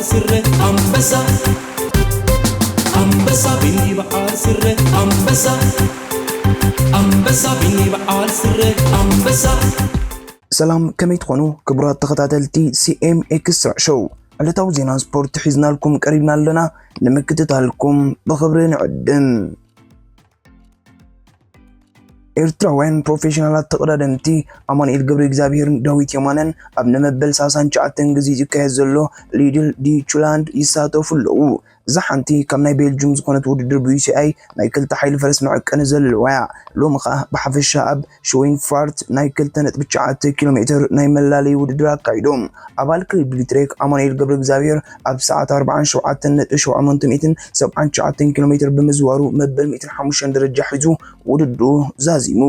ስረ ኣንበሳ ኣንበሳ ቢኒ በዓል ስረ ኣንበሳ ኣንበሳ ቢኒ በዓል ስረ ኣንበሳ። ሰላም፣ ከመይ ትኾኑ ክቡራት ተኸታተልቲ ሲ ኤም ኤክስትራ ሾው? ዕለታዊ ዜና ስፖርት ሒዝናልኩም ቀሪብና ኣለና፣ ንምክትታልኩም ብኽብሪ ንዕድም። ኤርትራውያን ፕሮፌሽናላት ተቐዳደምቲ ኣማኑኤል ገብረ እግዚኣብሄርን ዳዊት የማነን ኣብ ንመበል ሰላሳን ትሽዓተን ግዜ ዝካየድ ዘሎ ሊድል ዲ ቹላንድ ይሳተፉ ኣለዉ። እዛ ሓንቲ ካብ ናይ ቤልጅም ዝኾነት ውድድር ብ ዩ ሲ ኣይ ናይ ክልተ ሓይሊ ፈረስ መዐቀኒ ዘለዋ እያ። ሎሚ ኸኣ ብሓፈሻ ኣብ ሽወይንፋርት ናይ ክልተ ነጥቢ ትሽዓተ ኪሎ ሜትር ናይ መላለዪ ውድድር ኣካይዶም። ኣባል ክለብ ዲትሬክ ኣማኑኤል ገብረ እግዚኣብሄር ኣብ ሰዓት ኣርባዓን ሸውዓተን ነጥቢ ሸውዓተ ሚእትን ሰብዓን ትሽዓተን ኪሎ ሜትር ብምዝዋሩ መበል ሚእትን ሓሙሽተን ደረጃ ሒዙ ውድድሩ ዛዚሙ።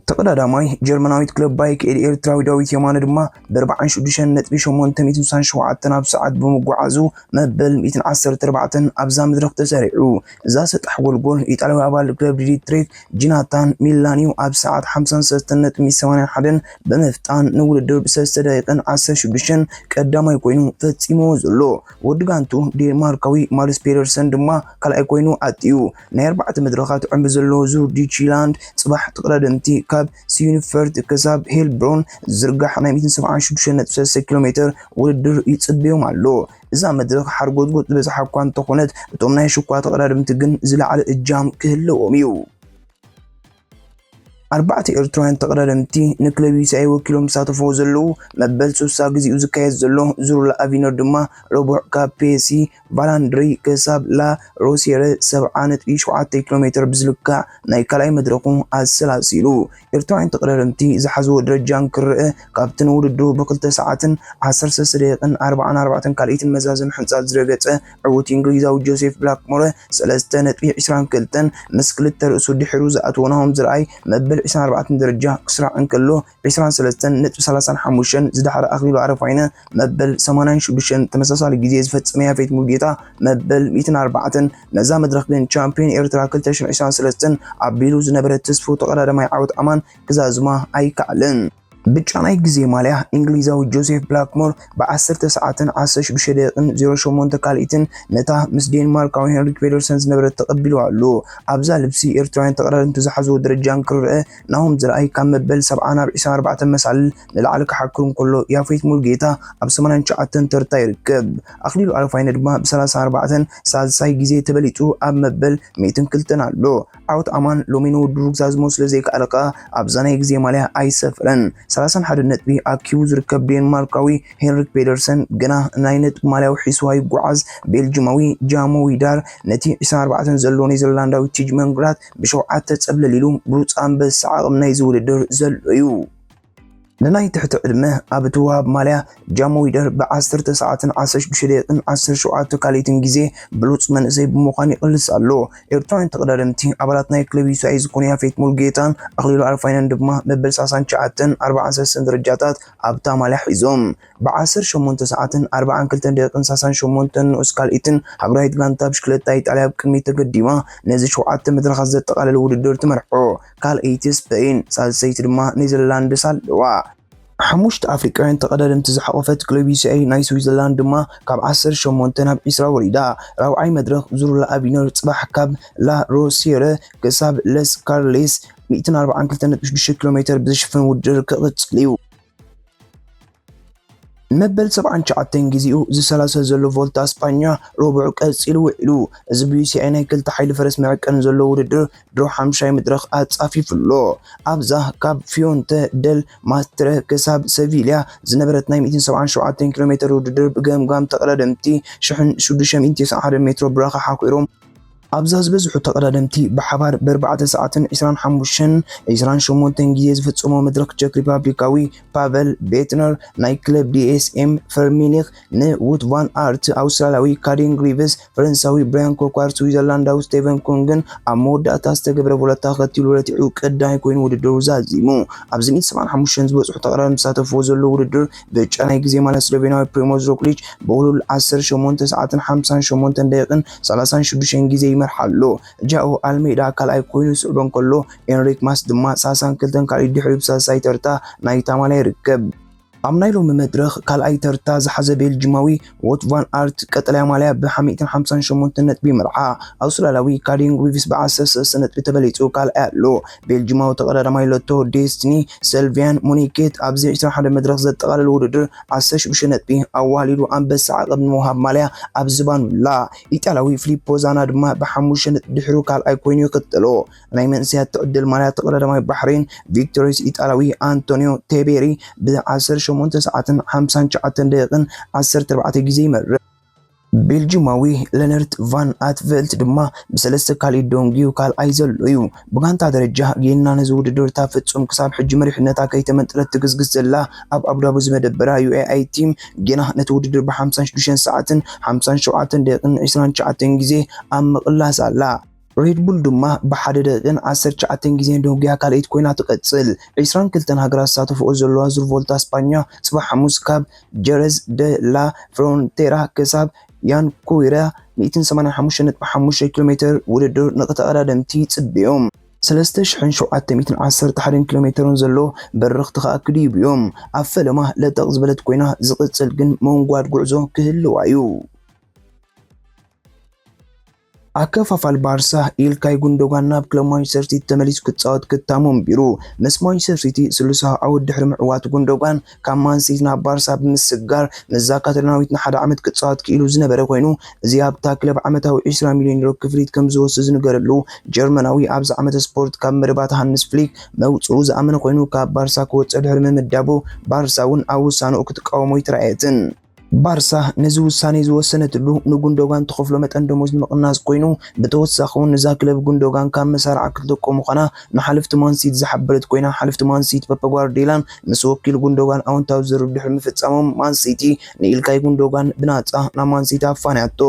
ተቐዳዳማይ ጀርመናዊት ክለብ ባይክ ኤድ ኤርትራዊ ዳዊት የማነ ድማ ብ ኣርባዓን ሽዱሽተን ነጥቢ ሸሞንተ ሚእትን ስሳን ሸውዓተን ኣብ ሰዓት ብምጉዓዙ መበል ሚእትን ዓሰርተ ኣርባዕተን ኣብዛ መድረኽ ተሰሪዑ። እዛ ሰጣሕ ጎልጎል ኢጣልያዊ ኣባል ክለብ ዲትሬክ ጂናታን ሚላንዩ ኣብ ሰዓት ሓምሳን ሰለስተን ነጥቢ ሰማንያን ሓደን ብምፍጣን ንውድድር ብሰለስተ ደቂቕን ዓሰርተ ሽዱሽተን ቀዳማይ ኮይኑ ፈጺምዎ ዘሎ። ወዲ ጋንቱ ዴንማርካዊ ማርስ ፔደርሰን ድማ ካልኣይ ኮይኑ ኣጥዩ። ናይ ኣርባዕተ መድረኻት ዕምሪ ዘለዎ ዙር ዲቺላንድ ጽባሕ ተቐዳደምቲ ካብ ሲዩኒፈርት ክሳብ ሄልብሮን ዝርጋሕ ናይ ሚእትን ሰብዓን ሽዱሽተን ነጥቢ ሰለስተ ኪሎ ሜትር ውድድር ይጽበዮም ኣሎ። እዛ መድረኽ ሓርጎጽጎጽ ዝበዝሓ እኳ እንተኾነት፣ እቶም ናይ ሽኳ ተቐዳደምቲ ግን ዝለዓለ እጃም ክህልዎም እዩ። ኣርባዕተ ኤርትራውያን ተቐዳደምቲ ንክለብ ዩ ሲ ኣይ ወኪሎም ዝሳተፍዎ ዘለዉ፣ መበል ሱሳ ግዜኡ ዝካየድ ዘሎ ዙር ላ ኣቪነር ድማ ረቡዕ ካብ ፔሲ ቫላንድሪ ክሳብ ላ ሮሲየረ ሰብዓ ነጥቢ ሸውዓተ ኪሎ ሜትር ብዝልካዕ ናይ ካልኣይ መድረኹ ኣሰላሲሉ። ኤርትራውያን ተቐዳደምቲ ዝሓዝዎ ደረጃ እንክርእ፣ ካብቲ ንውድድሩ ብክልተ ሰዓትን ዓሰርተ ሰለስተ ደቂቕን ኣርባዓን ኣርባዕተን ካልኢትን መዛዘሚ ሕንጻት ዝረገጸ ዕዉት እንግሊዛዊ ጆሴፍ ብላክሞረ ሰለስተ ነጥቢ ዕስራን ክልተን ምስ ክልተ ርእሱ ድሒሩ ዝኣተወ ናሆም ዝረኣይ መበል ዕስራን ኣርባዕተን ደረጃ ክስራዕ እንከሎ፣ ዕስራን ሰለስተን ነጥቢ ሰላሳን ሓሙሽተን ዝደሓረ ኣኽሊሉ ኣረፋይነ መበል ሰማንያን ሽዱሽተን ተመሳሳሊ ግዜ ዝፈጸመ ያፌት ሙሉጌታ መበል ሚእትን ኣርባዕተን ነዛ መድረኽ ግን ቻምፒዮን ኤርትራ ክልተ ሽሕን ዕስራን ሰለስተን ኣቢሉ ዝነበረ ተስፉ ተቐዳዳማይ ዓወት ኣማን ክዛዝማ ኣይከኣለን። ብጫ ናይ ግዜ ማልያ እንግሊዛዊ ጆሴፍ ብላክሞር ብ ዓሰርተ ሰዓትን ዓሰርተ ሽዱሽተ ደቂቕን ዜሮ ሸሞንተ ካልኢትን ነታ ምስ ዴንማርካዊ ሄንሪክ ፔደርሰን ዝነበረት ተቐቢሉ ኣሎ። ኣብዛ ልብሲ ኤርትራውያን ተቐዳደምቲ ዝሓዝዎ ደረጃ እንክርአ ናሆም ዝረኣይ ካብ መበል ሰብዓ ናብ ዕስራን ኣርባዕተን መሳልል ንላዕሊ ክሓክር እንከሎ ያፌት ሙሉጌታ ኣብ ሰማንያን ትሽዓተን ተርታ ይርከብ። ኣኽሊሉ ኣረፋይነ ድማ ብ ሰላሳን ኣርባዕተን ሳልሳይ ግዜ ተበሊጹ ኣብ መበል ሚእትን ክልተን ኣሎ። ዓወት ኣማን ሎሚ ንውድድሩ ክዛዝሞ ስለ ዘይከኣለ ከኣ ኣብዛ ናይ ግዜ ማልያ ኣይሰፈረን። ሰላሳን ሓደን ነጥቢ ኣኪቡ ዝርከብ ዴንማርካዊ ሄንሪክ ፔደርሰን ግና ናይ ነጥቢ ማልያኡ ሒዝዋ ይጓዓዝ። ቤልጅማዊ ጃሞ ዊዳር ነቲ ዕስራን ኣርባዕተን ዘሎ ኔዘርላንዳዊ ቲጅ መንግራት ብሸውዓተ ጸብለል ኢሉ ብሉጽ ኣንበሳ ዓቕሚ ናይዚ ውድድር ዘሎ እዩ። ንናይ ትሕቲ ዕድመ ኣብ እቲ ወሃብ ማልያ ጃሞ ዊደር ብ ዓሰርተ ሰዓትን ዓሰርተ ሽዱሽተ ደቂቕን ዓሰርተ ሸውዓተ ካልኢትን ግዜ ብሉጽ መንእሰይ ብምዃን ይቕልስ ኣሎ። ኤርትራውያን ተቐዳደምቲ ኣባላት ናይ ክለብ ዩ ሲ ኣይ ዝኾኑ ያፌት ሙሉጌታን ኣኽሊሉ ኣረፋይነን ድማ መበል ሰላሳን ትሽዓተን ኣርባዓን ሰለስተን ደረጃታት ኣብታ ማልያ ሒዞም። ብ ዓሰርተ ሸሞንተ ሰዓትን ኣርባዓን ክልተን ደቂቕን ሰላሳን ሸሞንተን ንኡስ ካልኢትን ሃገራዊት ጋንታ ብሽክለታ ኢጣልያ ኣብ ቅድሚት ተገዲማ ነዚ ሸውዓተ መድረኻት ዘጠቓለለ ውድድር ትመርሖ። ካልኣይቲ ስፐይን፣ ሳልሰይቲ ድማ ኔዘርላንድስ ኣለዋ። ሓሙሽተ ኣፍሪቃውያን ተቐዳደምቲ ዝሓቖፈት ክለብ ዩ ሲ ኣይ ናይ ስዊዘርላንድ ድማ ካብ ዓሰርተ ሸሞንተ ናብ ዕስራ ወሪዳ። ራብዓይ መድረኽ ዙር ላ ኣቪነር ጽባሕ ካብ ላ ሮሲየረ ክሳብ ለስ ካርሌስ ሚእትን ኣርባዓን ክልተን ነጥቢ ሽዱሽተ ኪሎ ሜትር ብዝሽፍን ውድድር ክቕጽል እዩ። ንመበል ሰብዓን ትሽዓተን ግዜኡ ዝሰላሰል ዘሎ ቮልታ ስፓኛ ረቡዕ ቀጺሉ ውዒሉ። እዚ ብ ዩ ሲ ኣይ ናይ ክልተ ሓይሊ ፈረስ መዐቀኒ ዘለዎ ውድድር ድሮ ሓምሻይ መድረኽ ኣጻፊፉ ኣሎ። ኣብዛ ካብ ፊዮንተ ደል ማስትረ ክሳብ ሰቪልያ ዝነበረት ናይ ሚእትን ሰብዓን ሸውዓተን ኪሎ ሜትር ውድድር ብገምጋም ተቐዳደምቲ ሽሕን ሽዱሽተ ሚእትን ተስዓን ሓደን ሜትሮ ብራኸ ሓኲሮም ኣብዛ ዝበዝሑ ተቐዳደምቲ ብሓባር ብ ኣርባዕተ ሰዓትን ዕስራን ሓሙሽተን ዕስራን ሸሞንተን ግዜ ዝፍጸሞ መድረኽ ቸክ ሪፓብሊካዊ ፓቨል ቤትነር ናይ ክለብ ዲ ኤስ ኤም ፈርሚኒክ ን ውት ቫን ኣርት ኣውስትራልያዊ ካዴን ግሪቭስ ፈረንሳዊ ብራያን ኮኳር ስዊዘርላንዳዊ ስቴቨን ኩንግን ኣብ መወዳእታ ዝተገብረ ቮለታ ተኸቲሉ ረቲዑ ቀዳማይ ኮይኑ ውድድሩ ዛዚሙ። ኣብዚ ሚእትን ሰብዓን ሓሙሽተን ዝበጽሑ ተቐዳደምቲ ዝሳተፍዎ ዘለዉ ውድድር ብጫ ናይ ግዜ ማለት ስሎቬንያዊ ፕሪሞዝ ሮግሊች ብውሉል ዓሰርተ ሸሞንተ ሰዓትን ሓምሳን ሸሞንተን ደቂቕን ሰላሳን ሽዱሽተን ግዜ ይመርሓ ኣሎ። ጃኦ ኣልሜዳ ካልኣይ ኮይኑ ዝስዕቦ እንከሎ፣ ኤንሪክ ማስ ድማ ሰላሳን ክልተን ካልኢት ድሕሪኡ ብሳልሳይ ተርታ ናይታ ማልያ ይርከብ። ኣብ ናይ ሎሚ መድረኽ ካልኣይ ተርታ ዝሓዘ ቤልጂማዊ ዎት ቫን ኣርት ቀጠልያ ማልያ ብ158 ነጥቢ ይመርሓ። ኣውስትራልያዊ ካሊን ግሪፍስ ብ13 ነጥቢ ተበሊጹ ካልኣይ ኣሎ። ቤልጂማዊ ተቐዳዳማይ ሎቶ ዴስቲኒ ሰልቪያን ሞኒኬት ኣብዚ ዕስራን ሓደን መድረኽ ዘጠቓለለ ውድድር ዓሰርተ ሽዱሽተ ነጥቢ ኣዋህሊሉ ኣንበሳ ዓቐብ ንምውሃብ ማልያ ኣብ ዝባኑ ኣላ። ኢጣልያዊ ፊሊፖ ዛና ድማ ብሓሙሽተ ነጥቢ ድሒሩ ካልኣይ ኮይኑ ይኽተሎ። ናይ መንእሰያት ትዕድል ማልያ ተቐዳዳማይ ባሕሬን ቪክቶሪስ ኢጣልያዊ ኣንቶኒዮ ቴቤሪ ብ18 ሰዓትን ሓምሳን ትሽዓተን ደቂቕን ዓሰርተ ኣርባዕተ ግዜ ይመርሕ። ቤልጂማዊ ለነርት ቫን ኣትቨልት ድማ ብሰለስተ ካልኢት ደንጉዩ ካልኣይ ዘሎ እዩ። ብጋንታ ደረጃ ጌና ነዚ ውድድር እታ ፍጹም ክሳብ ሕጂ መሪሕነታ ከይተመንጠለት ትግዝግዝ ዘላ ኣብ ኣቡዳቢ ዝመደበራ ዩ ኤ ኣይ ቲም ጌና ነቲ ውድድር ብ56 ሰዓትን ሓምሳን ሸውዓተን ደቂቕን ዕስራን ትሽዓተን ግዜ ኣብ ምቕላስ ኣላ። ሬድ ቡል ድማ ብሓደ ደቂቕን ዓሰርተ ትሽዓተን ግዜን ደንጉያ ካልኣይቲ ኮይና ትቐጽል። ዕስራን ክልተን ሃገራት ዝሳተፍኦ ዘለዋ ዙር ቮልታ ስጳኛ ጽባሕ ሓሙስ ካብ ጀረዝ ደ ላ ፍሮንቴራ ክሳብ ያንኩይራ ሚእትን ሰማንያን ሓሙሽተን ነጥቢ ሓሙሽተ ኪሎ ሜትር ውድድር ንተቐዳደምቲ ይጽበዮም። ሰለስተ ሽሕን ሸውዓተ ሚእትን ዓሰርተ ሓደን ኪሎ ሜትርን ዘሎ በረኽቲ ከኣ ክድይቡ እዮም። ኣብ ፈለማ ለጠቕ ዝበለት ኮይና ዝቕጽል ግን መንጓድ ጉዕዞ ክህልዋ እዩ። ኣከፋፋል ባርሳ ኢልካይ ጉንዶጋን ናብ ክለብ ማንቸስተር ሲቲ ተመሊሱ ክጻወት ክታሙ ኣንቢሩ። ምስ ማንቸስተር ሲቲ ስሉሳዊ ዓወት ድሕሪ ምዕዋት ጉንዶጋን ካብ ማን ሲቲ ናብ ባርሳ ብምስጋር ምስዛ ካታሎናዊት ንሓደ ዓመት ክጻወት ክኢሉ ዝነበረ ኮይኑ፣ እዚ ኣብታ ክለብ ዓመታዊ ዕስራ ሚልዮን ዩሮ ክፍሊት ከም ዝወስድ ዝንገረሉ ጀርመናዊ ኣብዚ ዓመተ ስፖርት ካብ መደባት ሃንስ ፍሊክ መውጽኡ ዝኣመነ ኮይኑ ካብ ባርሳ ክወጽእ ድሕሪ ምምዳቡ ባርሳ እውን ኣብ ውሳንኡ ክትቃወሞ ኣይተራእየትን። ባርሳ ነዚ ውሳኔ ዝወሰነትሉ ንጉንዶጋን ትኸፍሎ መጠን ደሞዝ ንምቕናስ ኮይኑ፣ ብተወሳኺ እውን ንዛ ክለብ ጉንዶጋን ካብ መሳርዓ ክትለቆ ምዃና ንሓለፍቲ ማንሲቲ ዝሓበረት ኮይና፣ ሓለፍቲ ማንሲቲ ፐፐ ጓርዲዮላን ምስ ወኪል ጉንዶጋን ኣወንታዊ ዝርርብ ድሕሪ ምፍጻሞም ማንሲቲ ንኢልካይ ጉንዶጋን ብናጻ ናብ ማንሲቲ ኣፋንያቶ።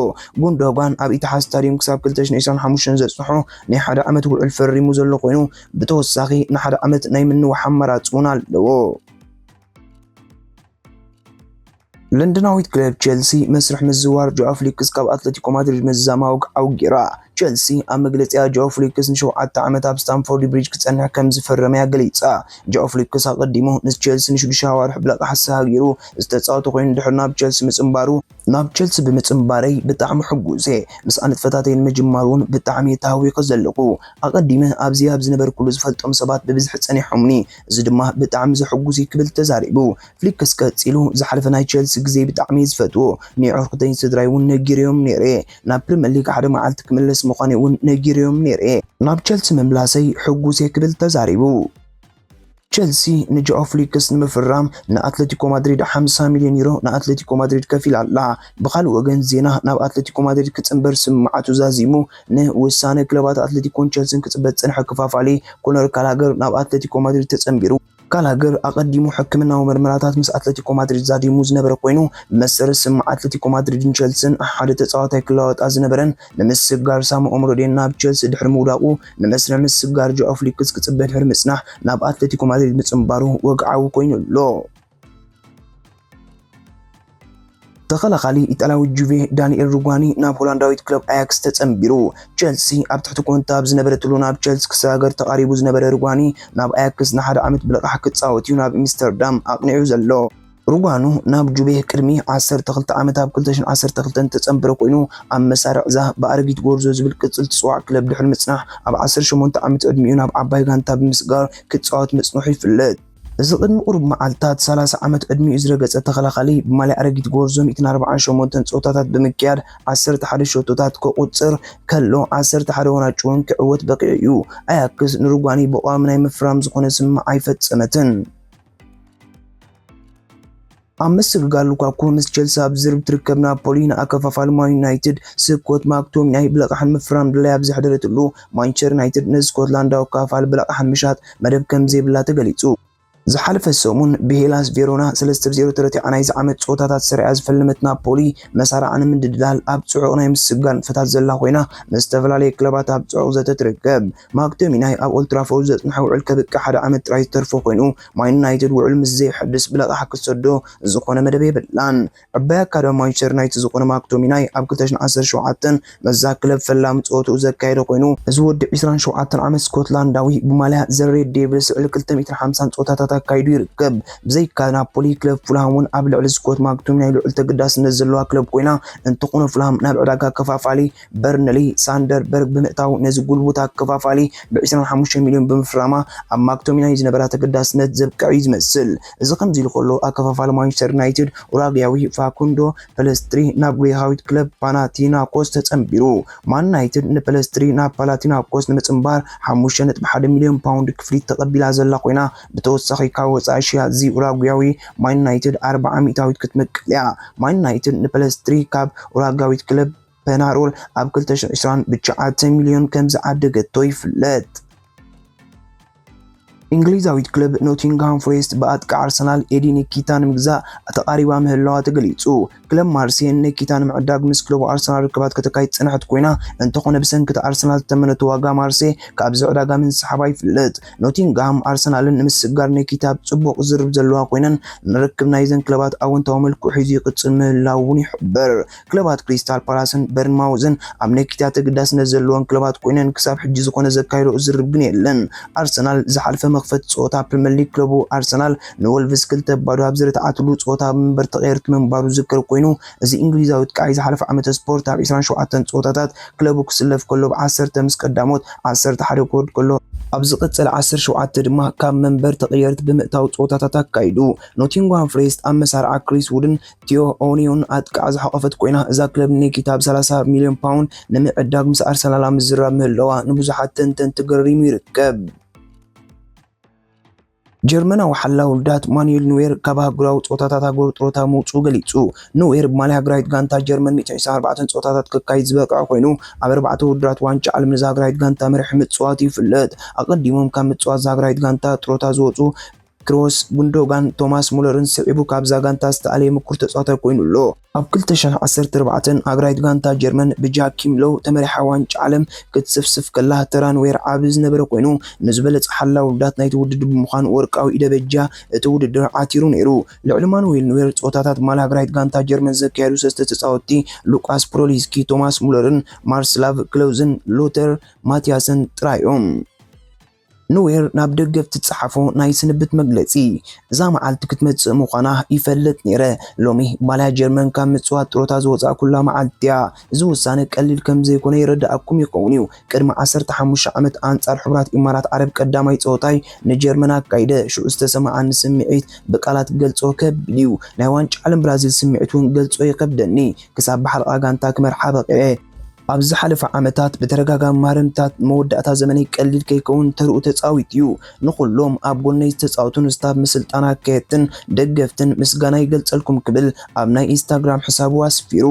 ጉንዶጋን ኣብ ኢትሓድ ስታዲየም ክሳብ ክልተ ሽሕን ዕስራን ሓሙሽተን ዘጽንሖ ናይ ሓደ ዓመት ውዕል ፈሪሙ ዘሎ ኮይኑ፣ ብተወሳኺ ንሓደ ዓመት ናይ ምንዋሕ ኣማራጺ እውን ኣለዎ። ለንደናዊት ክለብ ቸልሲ መስርሕ ምዝዋር ጆኣ ፍሊክስ ካብ ኣትለቲኮ ማድሪድ ምዝዛማ ወግዓዊ ገይራ። ቸልሲ ኣብ መግለጺኣ ጆኣ ፍሊክስ ንሸውዓተ ዓመት ኣብ ስታንፎርድ ብሪጅ ክጸንሕ ከም ዝፈረመ እያ ገሊጻ። ጆኣ ፍሊክስ ኣቐዲሙ ምስ ቸልሲ ንሽዱሽተ ኣዋርሕ ብለቓሕ ሰሃጊሩ ዝተጻወተ ኮይኑ ድሕሪ ናብ ቸልሲ ምጽንባሩ፣ ናብ ቸልሲ ብምጽንባረይ ብጣዕሚ ሕጉስ እየ። ምስኣ ንጥፈታተይ ንምጅማር እውን ብጣዕሚ እየ ተሃዊኸ ዘለኹ። ኣቐዲመ ኣብዚ ኣብ ዝነበርኩሉ ዝፈልጦም ሰባት ብብዝሒ ጸኒሖምኒ። እዚ ድማ ብጣዕሚ ዘሕጉስ እዩ ክብል ተዛሪቡ። ፍሊክስ ቀጺሉ፣ ዝሓለፈ ናይ ቸልሲ ግዜ ብጣዕሚ እየ ዝፈትዎ። ንየዕሩኽተይን ስድራይ እውን ነጊረዮም ነይረ። ናብ ፕሪምየር ሊግ ሓደ መዓልቲ ክምለስ ምዃነይ እውን ነጊረዮም ነይረ። ናብ ቸልሲ ምምላሰይ ሕጉስ እየ ክብል ተዛሪቡ። ቸልሲ ንጆኦ ፍሊክስ ንምፍራም ንኣትለቲኮ ማድሪድ ሓምሳ ሚልዮን ዩሮ ንኣትለቲኮ ማድሪድ ከፊላ ኣላ። ብኻልእ ወገን ዜና፣ ናብ ኣትለቲኮ ማድሪድ ክጽንበር ስምምዓቱ ዛዚሙ ንውሳነ ክለባት ኣትለቲኮን ቸልሲን ክጽበ ዝጸንሐ ክፋፋሊ ኮነር ካላገር ናብ ኣትለቲኮ ማድሪድ ተጸንቢሩ። ካላገር ኣቐዲሙ ሕክምናዊ መርመራታት ምስ ኣትለቲኮ ማድሪድ ዛዲሙ ዝነበረ ኮይኑ፣ ብመሰረት ስምምዕ ኣትለቲኮ ማድሪድን ቸልሲን ሓደ ተጻዋታይ ክለዋወጣ ዝነበረን ንምስግጋር ሳሞ ኦምሮዴን ናብ ቸልሲ ድሕሪ ምውዳቑ፣ ንመስርሕ ምስግጋር ጆኦ ፍሊክስ ክጽበ ድሕሪ ምጽናሕ ናብ ኣትለቲኮ ማድሪድ ምጽንባሩ ወግዓዊ ኮይኑ ኣሎ። ተኸላኻሊ ኢጣልያዊ ጁቬ ዳንኤል ሩጓኒ ናብ ሆላንዳዊት ክለብ ኣያክስ ተጸንቢሩ። ቸልሲ ኣብ ትሕቲ ኮንተ ኣብ ዝነበረትሉ ናብ ቸልሲ ክሰጋገር ተቓሪቡ ዝነበረ ሩጓኒ፣ ናብ ኣያክስ ንሓደ ዓመት ብልቓሕ ክጻወት እዩ ናብ ኣምስተርዳም ኣቕኒዑ ዘሎ። ሩጓኑ ናብ ጁቬ ቅድሚ ዓሰርተ ክልተ ዓመት ኣብ ክልተ ሽሕን ዓሰርተ ክልተን ተጸንበረ ኮይኑ፣ ኣብ መሳርዕ እዛ ብኣረጊት ጎርዞ ዝብል ቅጽል ትጽዋዕ ክለብ ድሕሪ ምጽናሕ፣ ኣብ ዓሰርተ ሸሞንተ ዓመት ዕድሚኡ ናብ ዓባይ ጋንታ ብምስጋር ክጻወት ምጽንሑ ይፍለጥ። እዚ ቅድሚ ቁሩብ መዓልታት ሰላሳ ዓመት ዕድሚኡ ዝረገጸ ተኸላኻሊ፣ ብማልያ ኣረጊት ጎርዞ ሚእትን ኣርባዓን ሸሞንተን ጸወታታት ብምክያድ ዓሰርተ ሓደ ሸቶታት ከቑጽር ከሎ፣ ዓሰርተ ሓደ ወናጭ እውን ክዕወት በቒዑ እዩ። ኣያክስ ንሩጓኒ ብቐዋሚ ናይ ምፍራም ዝኾነ ስምምዕ ኣይፈጸመትን። ኣብ ምስግጋር ሉካኩ ምስ ቸልሲ ኣብ ዝርብ ትርከብ ናፖሊ፣ ንኣከፋፋሊ ማን ዩናይትድ ስኮት ማክቶሚናይ ብለቓሕን ምፍራም ድላይ ኣብ ዘሕደረትሉ፣ ማንቸስተር ዩናይትድ ንስኮትላንዳዊ ኣከፋፋሊ ብለቓሕን ምሻጥ መደብ ከም ዘይብላ ተገሊጹ። ዝሓለፈ ሰሙን ብሄላስ ቬሮና ሰለስተ ብ ዜሮ ተረቲዓ ናይዚ ዓመት ጸወታታት ሰሪዓ ዝፈለመት ናፖሊ፣ መሳርዓ ንምድልዳል ኣብ ጽዑቕ ናይ ምስግጋር ንጥፈታት ዘላ ኮይና፣ ምስ ዝተፈላለየ ክለባት ኣብ ጽዑቕ ዘተ ትርከብ። ማክቶሚናይ ኣብ ኦልትራፎርድ ዘጽንሖ ውዕል ከብቅዕ ሓደ ዓመት ጥራይ ዝተርፎ ኮይኑ፣ ማን ዩናይትድ ውዕል ምስ ዘየሐድስ ብለቓሕ ክትሰዶ ዝኾነ መደብ የብላን። ዕባይ ኣካዳሚ ማንቸስተር ዩናይትድ ዝኾነ ማክቶሚናይ ኣብ ክልተ ሽሕን ዓሰርተ ሸውዓተን መዛ ክለብ ፈላሚ ጸወትኡ ዘካየደ ኮይኑ፣ እዚ ወዲ ዕስራን ሸውዓተን ዓመት ስኮትላንዳዊ ብማልያ ዘ ሬድ ዴቪልስ ልዕሊ ክልተ ሚእትን ሓምሳን ጸወታታት ኣካይዱ ይርከብ። ብዘይካ ናፖሊ፣ ክለብ ፉልሃም እውን ኣብ ልዕሊ ስኮት ማክቶሚናይ ልዑል ተገዳስነት ዘለዋ ክለብ ኮይና፣ እንተኾነ ፉልሃም ናብ ዕዳጋ ኣከፋፋሊ በርንሊ ሳንደርበርግ ብምእታው፣ ነዚ ጉልቡት ኣከፋፋሊ ብ ዕስራን ሓሙሽተን ሚልዮን ብምፍራማ፣ ኣብ ማክቶሚናይ ዝነበራ ተገዳስነት ዘብቅዐ እዩ ዝመስል። እዚ ከምዚ ኢሉ ከሎ፣ ኣከፋፋሊ ማንቸስተር ዩናይትድ ኡራግያዊ ፋኩንዶ ፐለስትሪ ናብ ግሪኻዊት ክለብ ፓናቲናኮስ ተጸንቢሩ። ማን ዩናይትድ ንፐለስትሪ ናብ ፓናቲናኮስ ንምጽንባር ሓሙሽተ ነጥቢ ሓደ ሚልዮን ፓውንድ ክፍሊት ተቐቢላ ዘላ ኮይና፣ ብተወሳኺ ካብ ወጻኢ ሽያጥ እዚ ኡራግያዊ ማን ዩናይትድ ኣርብዓ ሚእታዊት ክትምቅል እያ። ማን ዩናይትድ ንፐለስትሪ ካብ ኡራግያዊት ክለብ ፔናሮል ኣብ ክልተ ሽሕን ዕስራን ብትሽዓተ ሚልዮን ከም ዝዓደገቶ ይፍለጥ። እንግሊዛዊት ክለብ ኖቲንግሃም ፎሬስት ብኣጥቂ ኣርሰናል ኤዲ ኒኪታ ንምግዛእ ተቓሪባ ምህላዋ ተገሊጹ። ክለብ ማርሴ ንኒኪታ ንምዕዳግ ምስ ክለቡ ኣርሰናል ርክባት ከተካይድ ዝጸንሐት ኮይና፣ እንተኾነ ብሰንኪ እቲ ኣርሰናል ዝተመነቶ ዋጋ ማርሴ ካብዚ ዕዳጋ ምንስሓባ ይፍለጥ። ኖቲንግሃም ኣርሰናልን ንምስግጋር ኒኪታ ብጽቡቕ ዝርርብ ዘለዋ ኮይነን፣ ንርክብ ናይዘን ክለባት ኣወንታዊ መልክዑ ሒዙ ይቕጽል ምህላዉ እውን ይሕበር። ክለባት ክሪስታል ፓላስን በርንማውዝን ኣብ ኒኪታ ተገዳስነት ዘለወን ክለባት ኮይነን፣ ክሳብ ሕጂ ዝኾነ ዘካየዶ ዝርርብ ግን የለን። ኣርሰናል ዝሓለፈ መኽፈቲ ጸወታ ፕሪምየር ሊግ ክለቡ ኣርሰናል ንወልቭስ ክልተ ባዶ ኣብ ዝረትዓትሉ ጸወታ መንበር ተቐየርቲ ምንባሩ ዝዝከር ኮይኑ፣ እዚ እንግሊዛዊ ኣጥቃዓይ ዝሓለፈ ዓመተ ስፖርት ኣብ ዕስራን ሸውዓተን ጸወታታት ክለቡ ክስለፍ ከሎ፣ ብ ዓሰርተ ምስ ቀዳሞት፣ ዓሰርተ ሓደ ክወርድ ከሎ፣ ኣብ ዝቐጸለ ዓሰርተ ሸውዓተ ድማ ካብ መንበር ተቐየርቲ ብምእታው ጸወታታት ኣካይዱ። ኖቲንግሃም ፎሬስት ኣብ መሳርዓ ክሪስ ውድን ቲዮ ኦኒዮን ኣጥቃዕ ዝሓቖፈት ኮይና፣ እዛ ክለብ ኒኪታ ብ ሰላሳ ሚልዮን ፓውንድ ንምዕዳግ ምስ ኣርሰናል ኣብ ምዝራብ ምህላዋ ንብዙሓት ተንተንቲ ገሪሙ ይርከብ። ጀርመናዊ ሓላው ውዳት ማኑኤል ኑዌር ካብ ኣህጉራዊ ጸወታታት ሃገሩ ጥሮታ ምውጽኡ ገሊጹ። ኑዌር ብማልያ ሃገራዊት ጋንታ ጀርመን ሚእትን ዕስራን ኣርባዕተን ጸወታታት ከካይድ ዝበቅዐ ኮይኑ፣ ኣብ ኣርባዕተ ውድድራት ዋንጫ ዓለም ንዛ ሃገራዊት ጋንታ መሪሑ ምጽዋቱ ይፍለጥ። ኣቐዲሞም ካብ ምጽዋት እዛ ሃገራዊት ጋንታ ጥሮታ ዝወጹ ክሮስ፣ ጉንዶጋን፣ ቶማስ ሙለርን ስዒቡ ካብዛ ጋንታ ዝተኣለየ ምኩር ተጻዋታይ ኮይኑ ኣሎ። ኣብ ክልተ ሽሕን ዓሰርተ ኣርባዕተን ሃገራዊት ጋንታ ጀርመን ብጃኪም ሎው ተመሪሓ ዋንጫ ዓለም ክትስፍስፍ ከላ፣ ተራ ኑዌር ዓቢ ዝነበረ ኮይኑ፣ ንዝበለጸ ሓላው ውዳት ናይቲ ውድድር ብምዃን ወርቃዊ ኢደ በጃ እቲ ውድድር ዓቲሩ ነይሩ። ልዕሊ ማኑዌል ኑዌር ጸወታታት ማል ሃገራዊት ጋንታ ጀርመን ዘካየዱ ሰለስተ ተጻወትቲ፣ ሉቃስ ፖዶልስኪ፣ ቶማስ ሙለርን ማርስላቭ ክሎዝን ሎተር ማቲያስን ጥራይ እዮም። ኑዌር ናብ ደገፍቲ ዝጸሓፎ ናይ ስንብት መግለጺ፣ እዛ መዓልቲ ክትመጽእ ምዃና ይፈልጥ ነይረ። ሎሚ ማልያ ጀርመን ካብ ምጽዋት ጥሮታ ዝወጻእኩላ መዓልቲ እያ። እዚ ውሳነ ቀሊል ከም ዘይኮነ ይረድኣኩም ይኸውን እዩ። ቅድሚ ዓሰርተ ሓሙሽተ ዓመት ኣንጻር ሕቡራት ኢማራት ዓረብ ቀዳማይ ጸወታይ ንጀርመን ኣካይደ። ሽዑ ዝተሰማዓኒ ስምዒት ብቃላት ክገልጾ ከቢድ እዩ። ናይ ዋንጫ ዓለም ብራዚል ስምዒት እውን ገልጾ ይኸብደኒ። ክሳብ ብሓለቓ ጋንታ ክመርሓ በቒዐ። ኣብ ዝሓለፈ ዓመታት ብተደጋጋሚ ማህረምታት መወዳእታ ዘመነይ ቀሊል ከይከውን ተርኡ ተጻዊቱ እዩ። ንኹሎም ኣብ ጎነይ ዝተጻወቱን ስታፍ ምስልጣን ኣካየድትን ደገፍትን ምስጋና ይገልጸልኩም ክብል ኣብ ናይ ኢንስታግራም ሕሳቡ ኣስፊሩ።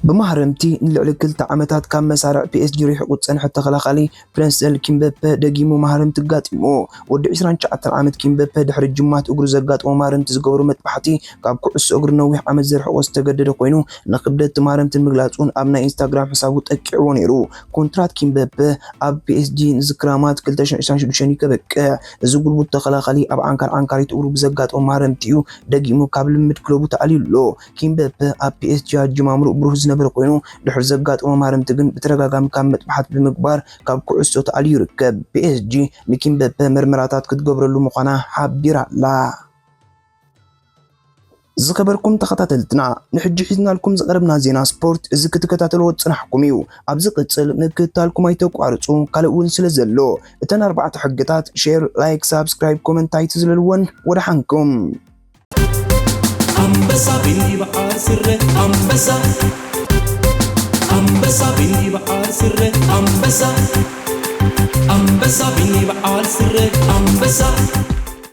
ብማህረምቲ ንልዕሊ ክልተ ዓመታት ካብ መሳርዕ ፒኤስጂ ርሒቑ ዝጸንሐ ተኸላኻሊ ፕረንሰል ኪምበፐ ደጊሙ ማህረምቲ ኣጋጢሞ። ወዲ ዕስራን ትሽዓተን ዓመት ኪምበፐ ድሕሪ ጅማት እግሩ ዘጋጠሞ ማህረምቲ ዝገበሮ መጥባሕቲ ካብ ኩዕሶ እግሪ ነዊሕ ዓመት ዘርሕቆ ዝተገደደ ኮይኑ፣ ንክብደት እቲ ማህረምቲ ንምግላጽ እውን ኣብ ናይ ኢንስታግራም ሕሳቡ ጠቂዕዎ ነይሩ። ኮንትራት ኪምበፐ ኣብ ፒኤስጂ ንዝክራማት ክልተ ሽሕን ዕስራን ሽዱሽተን እዩ ከበቅዕ። እዚ ጉልቡት ተኸላኻሊ ኣብ ዓንካር ዓንካሪት እግሩ ብዘጋጠሞ ማህረምቲ እዩ ደጊሙ ካብ ልምምድ ክለቡ ተኣልዩ ኣሎ። ኪምበፐ ኣብ ፒኤስጂ ኣጀማምርኡ ብሩህ ዝነበረ ኮይኑ፣ ድሕሪ ዘጋጠሞ ማህረምቲ ግን ብተደጋጋሚ ካብ መጥባሕቲ ብምግባር ካብ ኩዕሶ ተኣልዩ ይርከብ። ፒኤስጂ ንኪምበፐ መርመራታት ክትገብረሉ ምዃና ሓቢራ ኣላ። ዝኸበርኩም ተኸታተልትና፣ ንሕጂ ሒዝናልኩም ዝቐረብና ዜና ስፖርት እዚ ክትከታተልዎ ዝጸናሕኩም እዩ። ኣብ ዝቕጽል ምክትታልኩም ኣይተቋርጹ፣ ካልእ እውን ስለ ዘሎ። እተን ኣርባዕተ ሕግታት፣ ሼር፣ ላይክ፣ ሳብስክራይብ፣ ኮመንት ኣይትዝለልወን። ወደሓንኩም። ኣንበሳ ቢኒ በዓል ስረ ኣንበሳ፣ ኣንበሳ ቢኒ በዓል ስረ ኣንበሳ፣ ኣንበሳ ቢኒ በዓል ስረ ኣንበሳ።